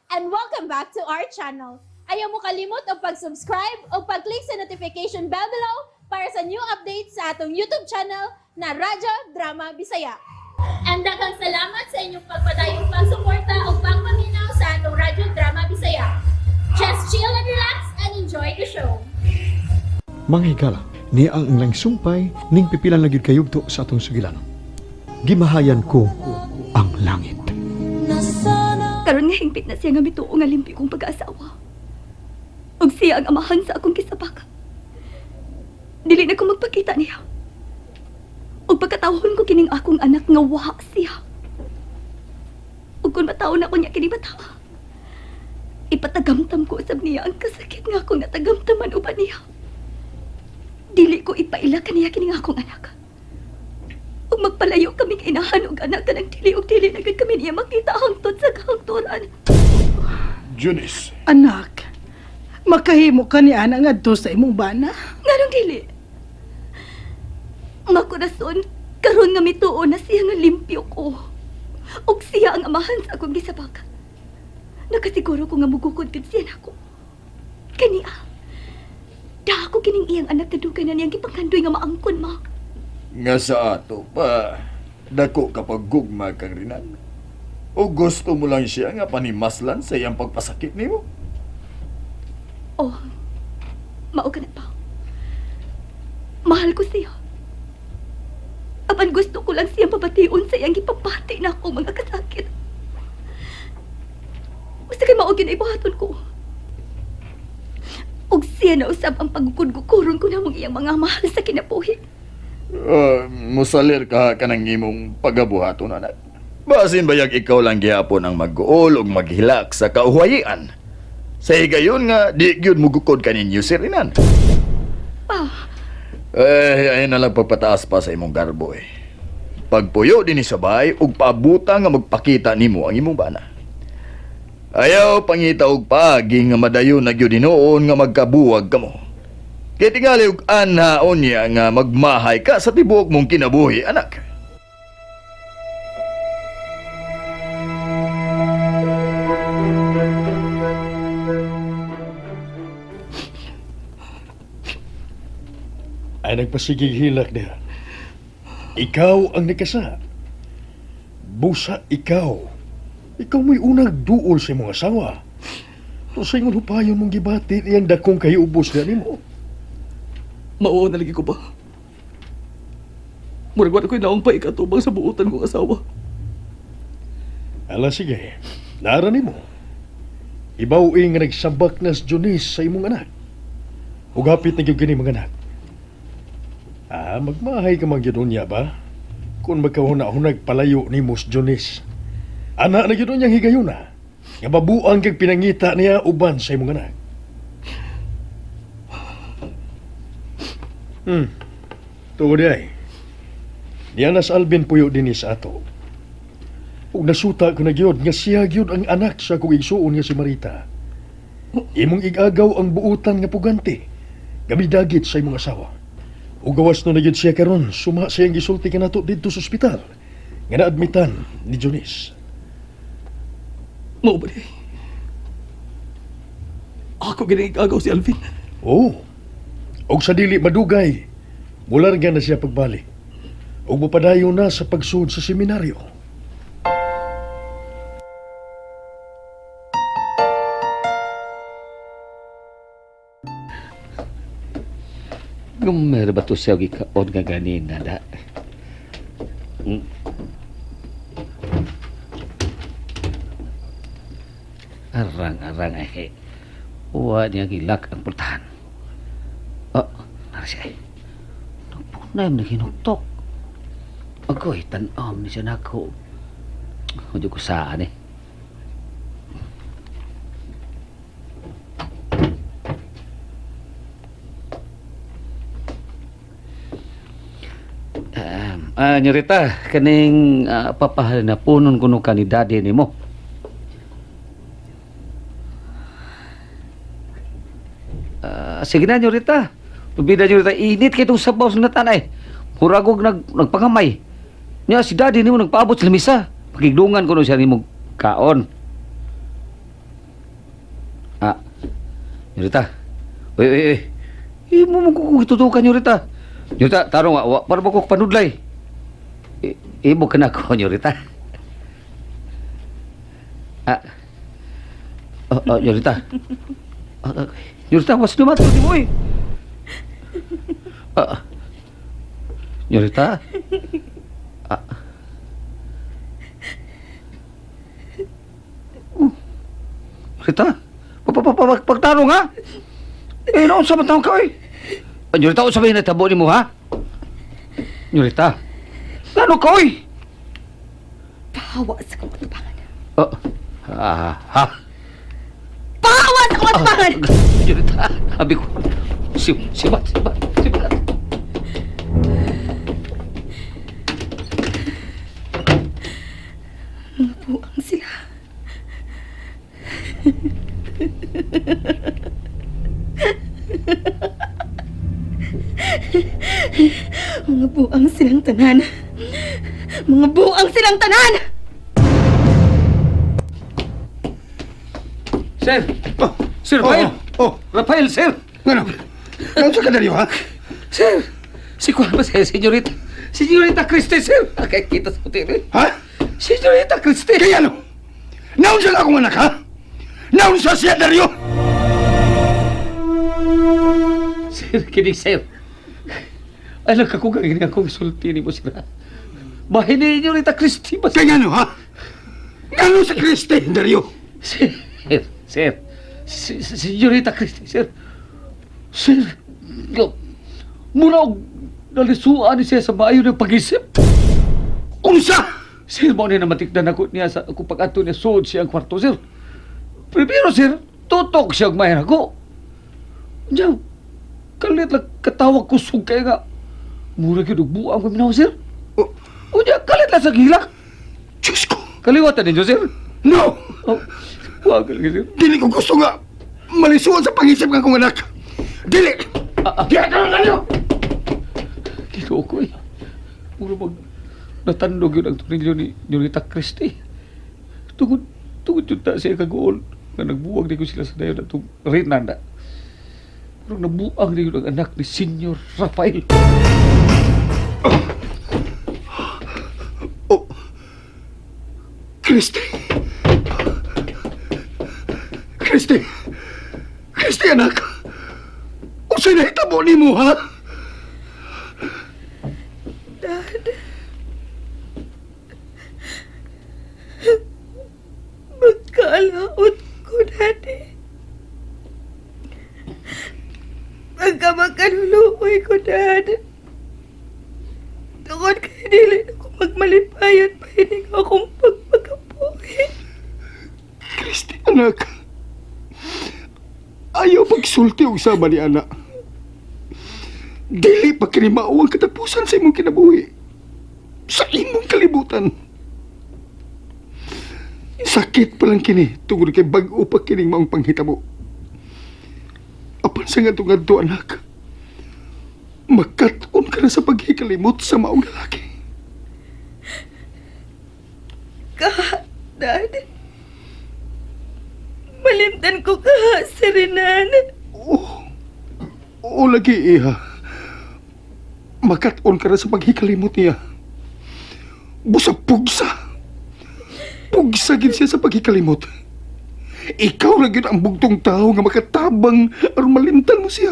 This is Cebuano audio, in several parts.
And welcome back to our channel. Ayaw mo kalimot og pag-subscribe o pag-click sa notification bell below para sa new updates sa atong YouTube channel na Radyo Drama Bisaya. And daghang salamat sa inyong pagpadayong pagsuporta o pagpaminaw sa atong Radyo Drama Bisaya. Just chill and relax and enjoy the show. Mga higala, ni ang ilang sumpay ning pipilan na gyud kayugto sa atong sugilanon. Gimahayan ko ang langit. Karon nga hingpit na siya nga mituo nga limpi kong pag-aasawa. Ug siya ang amahan sa akong kisabak. Dili na ko magpakita niya. Ug pagkatawhon ko kining akong anak nga wa siya. Ug kung mataon ako niya kini bata, ipatagamtam ko usab niya ang kasakit nga akong natagamtaman uban niya. Dili ko ipaila kaniya kining akong anak. Ug magpalayo kaming inahan og anak kanang dili ug dili na gid kami niya makita hangtod sa kahangturan. Junice, Anak, makahimo ka ni ana ngadto sa imong bana. Nganong dili? Makurason, karon nga mituo na siya nga limpyo ko. Ug siya ang amahan sa akong gisabak. Nakasiguro ko nga mugukod gid siya nako. Kaniya, da ako kining iyang anak na dugay na niyang gipangkandoy nga maangkon ma. Nga sa ato pa, dako kapag gugma kang rinan. O gusto mo lang siya nga panimaslan sa iyang pagpasakit nimo? Oh, mao ka na pa. Mahal ko siya. Apan gusto ko lang siya mabation sa iyang gipapati na akong mga kasakit. Basta kay mao gyud ibuhaton ko. Ug siya na usab ang pagukod-gukuron ko namong iyang mga mahal sa kinabuhi. Musalir ka kanang imong pagabuhaton, anak. Basin bayag ikaw lang gihapon ang mag-guol ug maghilak sa kauhayian. Sa higayon nga, di gyud mugukod kaninyo si Rinan. Pa, Eh, ayun na lang pagpataas pa sa imong garbo eh. Pagpuyo din sa bay ug paabuta nga magpakita nimo ang imong bana. Ayaw pangita og paagi nga madayon na gyud hinuon nga magkabuwag kamo. Kay tingali og anhaon niya nga magmahay ka sa tibuok mong kinabuhi, anak. Ay nagpasigig hilak niya. Ikaw ang nakasa. Busa ikaw. Ikaw mo'y unang duol sa imong asawa. To sa ingon hupayon mong gibati niyang dakong kahiubos na nimo. Mao na lagi ko ba? Murag wala ko'y naong pa ikatubang sa buutan kong asawa. Ala sige, nara nimo. Ibaw nga nagsabak na si Junice sa imong anak. Ug hapit na gyud kini mga anak. Ah, magmahay ka man gyud unya ba? Kung magkahuna-hunag palayo nimo si Junice. Ana na gyud unyang higayuna. Nga babuang kag pinangita niya uban sa imong anak. Tuod ay. Niya na sa Alvin puyo dinhi sa ato. Ug nasuta ko na gyud nga siya gyud ang anak sa akong igsuon nga si Marita. Imong igagaw ang buutan nga pugante. Gamidagit sa imong asawa. Ug gawas no na gyud siya karon suma sa iyang gisulti kanato didto sa ospital nga naadmitan ni Junice. Mao ba di? Ako ginigagaw si Alvin. Oh. Og sa dili madugay, mularga na siya pagbalik. Ug mopadayon na sa pagsud sa seminaryo. Gumero ba to siya gikaon nga ganina da? Arang-arang ay. Uwa niya gilak ang pultahan. Oh, nara siya ay. Nagpunay mo naginuktok. Agoy, tan-om ni siya nako. Huwag ko saan eh. Nyorita, kaning papahal na punon kuno ka ni daddy nimo. Sige na, Nyorita. Pabida, Nyorita, init kay itong sabaw sa natanay. Muragog nagpangamay. Nya si daddy nimo nagpaabot sa lamisa. Pakigdungan kuno siya nimo kaon. Nyorita. Uy, uy, uy. Imo mo ko gitutukan, Nyorita. Nyorita, tarong wa para ba ko panudlay. Imo ka na ko, Nyorita. Ah. Oh, oh, Nyorita. Ah, ah, Nyorita, was naman to mo eh. Ah. Nyorita. Ah. Oh. Rita, pagtarong ha? Eh, noon sa matawang ka eh. Ah, Nyorita, unsa may natabo nimo ha? Nyorita, lano ka oy? Pahawa sa kong atubangan. Oh, ah, ha? Pahawa sa kong atubangan! Nyorita, abi ko. Sibat, sibat, sibat. Mga buang sila. Mga buang silang tanan. Mga buang silang tanan! Sir! Oh, Sir Rafael! Oh, oh. Rafael, sir! Ngano? Ngano sa kadaryo, ha? Sir! Si Juan ba, sir? Senyorita! Senyorita Christie, sir! Nakikita sa hotel eh. Ha? Senyorita Christie! Kaya ano? Naunsa na akong anak, ha? Naunsa siya, Dario? Sir, kinig, sir. Alam ka kung gagawin akong isulti ni mo, sir. Bahin ni Senyorita Christie ba, sir? Kaya ano, ha? Ngano sa Christie, Dario? Sir, sir. Senyorita Christie, sir. Sir, muna og nalisuan ni siya sa maayo ng pag-isip. Unsa? Sir, mao ni namatikdan ako niya sa akong pag-ato niya suod siya ang kwarto, sir. Primero, sir, tutok siya og mahir ako. Diyan, kalit lang katawag kusog kaya nga. Mura gyud og buang ko minaw, sir. Oh, Unya, kalit lang sa gilak. Diyos ko! Kaliwatan ninyo, sir. No! Oh, wag lagi, sir. Dili ko gusto nga malisuan sa pangisip ng akong anak. Dili! Diya ka lang, Dario! Ginoo ko eh. Mura mag natandog yun ang tornilyo ni Nyorita Christie. Tungod, tungod yun ta siya kaguol nga nagbuwag di ko sila sa dayon atong Renanda. Murag nabuang di yun ang anak ni Senyor Rafael. Oh. Christy! Christy! Christy, anak! Unsay nahitabo nimo, ha? Dad. Magkaalaot ko, Daddy. Pagka makalulukoy ko, Dad. Tungod kay dili na ko magmalipayon pahining akong pagpagkabuhi. Christy, anak. Ayaw pagsulti og sama ni anak. Dili pa kini mao ang katapusan sa imong kinabuhi. Sa imong kalibutan. Sakit pa lang kini tungod kay bag-o pa kining maong panghitabo. Apan sa ngadto-ngadto, anak. Makat-on ka na sa paghikalimot sa maong lalaki. Ka, Dad. Malimtan ko ka, si Renan. Oo. Oo, lagi, iha. Makat-on ka na sa paghikalimot niya. Busa pugsa. Pugsa gid siya sa paghikalimot. Ikaw ra gyud ang bugtong tao nga makatabang aron malimtan mo siya.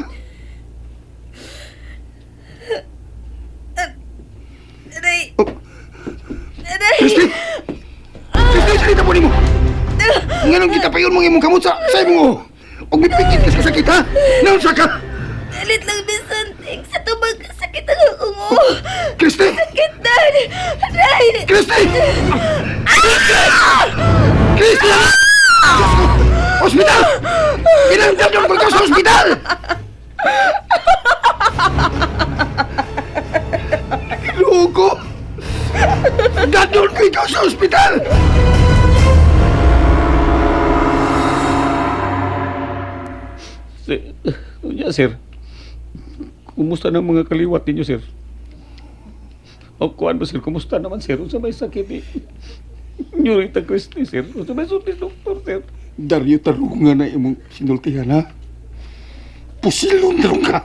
Aray! Oh. Aray! Christy! Christy, salita po nimo! Nganong kita payon mong imong kamot sa imong uho? Og mipikit ka sa sakit, ha? Naunsa ka? Dalit lang bisanting sa tubag sakit ang akong uho. Christy! Sakit, Dad! Aray! Christy! Christy! Diyos ko! Ospital! Kinangdam ng pagkaw sa ospital! Loko! Dadon ko ikaw sa ospital! Sir, unya, sir. Kumusta na ang mga kaliwat ninyo, sir? O kuan ba, sir? Kumusta naman, sir? Unsa may sakit ni Nyorita Christie, sir? Unsa may sulti, doktor, sir? Dario, tarungan na imong sinultihan, ha? Pusilon na ka.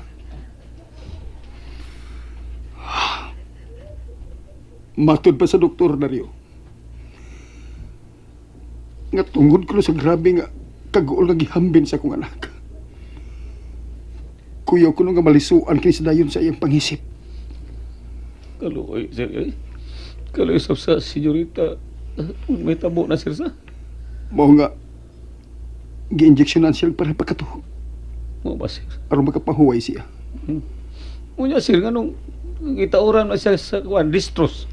Matod pa sa doktor, Dario. Nga tungod ko sa grabe nga kaguol nga gihambin sa akong anak. Kuyaw ko nga malisuan kini sa dayon sa iyang pangisip. Kaluoy, sir. Eh. Kaluoy sab sa senyorita. May tabo na, sir, sa. Mao nga gi-injectionan siya para pagkatuo Mo ba, sir? aron makapahuway siya. Unya, sir, nga nung itauran na siya sa kuan, distros.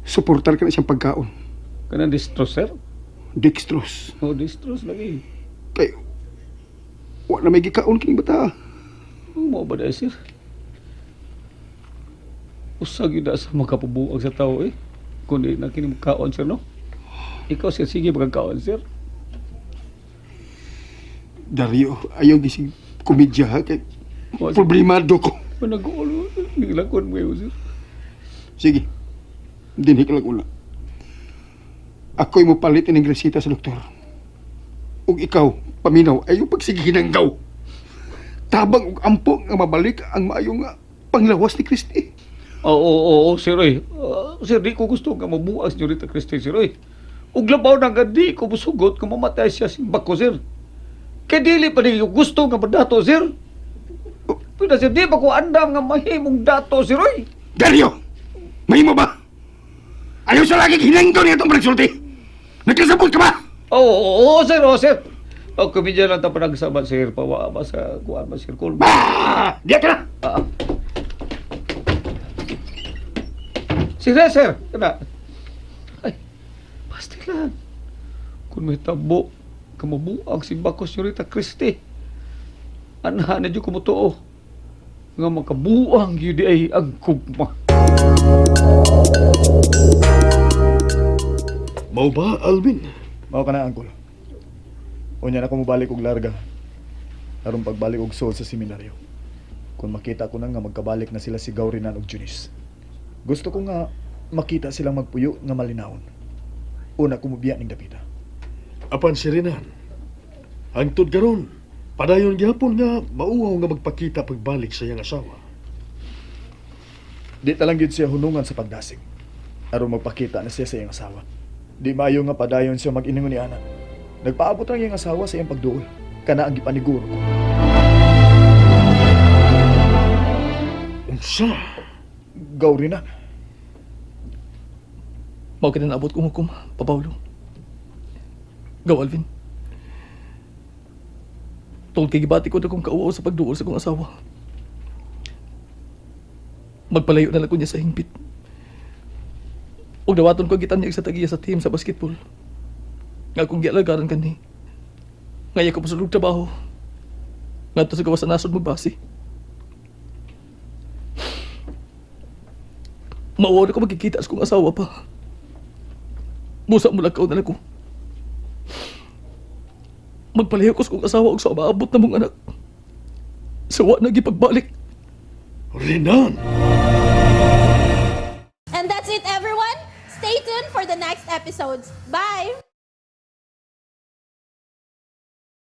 Suportar ka na siyang pagkaon. Kanang distros, sir? Dextrose. Oh, distros lagi. Kay wa na may gikaon kining bata. Mo ba dahil, sir? Usag yun na sa makapabuag sa tao, eh. Kundi na kini kaon, sir, no? Ikaw, sir, sige, magkakaon, sir. Dario, ayaw gising komedya ha kay Wa, sir. problemado ko. Manag-ulo, nilakon mo yun, sir. Sige. Dinhi ka lang una. Ako'y mopalit ining resita sa doktor. Ug ikaw, paminaw, ayaw pagsigihinanggaw. Tabang ug ampo nga mabalik ang maayong panglawas ni Kristi. Oo, oo, oo, sir, oy. Ah, sir, di ko gusto nga mabuang senyorita Christine, sir, oy. Ug labaw na nga di ko musugot kung mamatay siya simbako, sir. Kay dili pa di ko gusto nga madato, sir. Pwede, sir, di ba ko andam nga mahimong dato, sir, oy. Dario! Mahimo ba? Ayaw sa lagi hinanggaw niya itong pagsulti! Nagkasabot ka ba? Oo, oo, oo, sir, oo, sir. O, kumidya lang ta panagsama, sir. Pawa ba sa kuan ba, sir? Cool. Ah! Diya ka na! Ah. Sir, sir, kana. Ay, pastilan. Kung may tabo, kamabuag si Bako Senyorita Christie. Anha na dyan kumutuo. Nga makabuang yun di ay ang kugma. Mao ba, Alvin? Mao ka na, angkol. Unya na ko mobalik og larga. Aron pagbalik og suod sa seminaryo. Kung makita ko na nga magkabalik na sila si Gaurinan og Junis. Gusto ko nga makita silang magpuyo nga malinawon. Una ko mobiya ning dapita. Apan si Renan. Hangtod karon, padayon gyapon nga mauwaw nga magpakita pagbalik sa iyang asawa. Di talang gyud siya hunungan sa pagdasig. Aron magpakita na siya sa iyang asawa. Di maayo nga padayon siya mag-iningon ni ana. Nagpaabot ang iyang asawa sa iyang pagduol. Kana ang gipaniguro ko. Unsa? Gaurinan. Mao kita naabot kong hukom, Pa Paulo. Gaw, Alvin. Tungod kay gibati ko na kong kauwaw sa pagduol sa kong asawa. Magpalayo na lang ko niya sa hingpit. Ug dawaton ko gitan niya sa tagiya sa team sa basketball. Nga akong gialagaran kani. Ngaya ko pasulog trabaho. Ngadto sa gawas sa nasod magbase. Mauwaw na ko magkikita sa kong asawa pa. Busa mo lakaw na lang ko. Magpalayo ko sa kong asawa og sa maabot na mong anak. Sa wa na gipagbalik. Renan! And that's it, everyone. Stay tuned for the next episodes. Bye!